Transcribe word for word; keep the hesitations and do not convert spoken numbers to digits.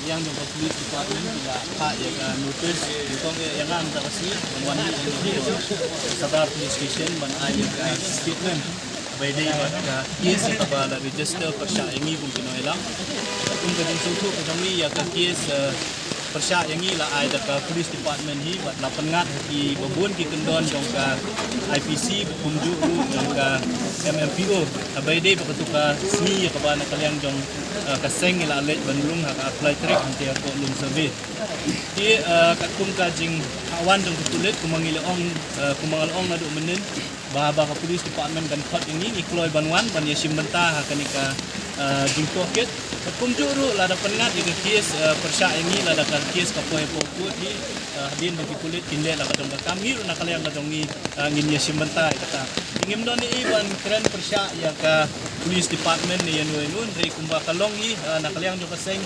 Ïa jong ka police department ki la phah ïa ka notice, ïa kong ïa nga mynta ka sngi ban wan ïa ka Sadar Police Station ban ai ïa ka statement. Ba ïadei bad ka case kaba la register pyrshah ïa ngi kum ki nongïalam. Kum ka jingsngewthuh ka jong ngi, ïa ka case, eh, pyrshah ïa ngi la ai da ka police department hi bad la pynngat ha kiba bun ki kyndon jong ka I P C, kumjuh ruh jong ka M M P O. Kaba ïadei bad katu ka sngi ïa kaba na ka liang jong, eh, ka seng ngi la leit ban rung ha ka Apply Track hangtei ha Kohlum Survey. Te, eh, katkum ka jingwan jong ki pulit, kumba ngi la ong, eh, kumba nga la ong naduh mynnin, ba haba ka police department kan khot ïa ngi, ngi kloi ban wan ban ïashim bynta ha kane ka, eh, jingtohkit. Bad kumjuh ruh lada pynngat ïa ka case, eh, pyrshah ïa ngi, lada ka case ka poi hapoh court hi, eh, hadien ba ki pulit kin leh la ka jong ka kam, ngi ruh na ka liang ka jong ngi, eh, ngin ïashim bynta ïa kata. Te ngim don ei ei ban kren pyrshah ïa ka police department ne ïano ïano, hynrei kumba ka long hi, eh, na ka liang jong ka seng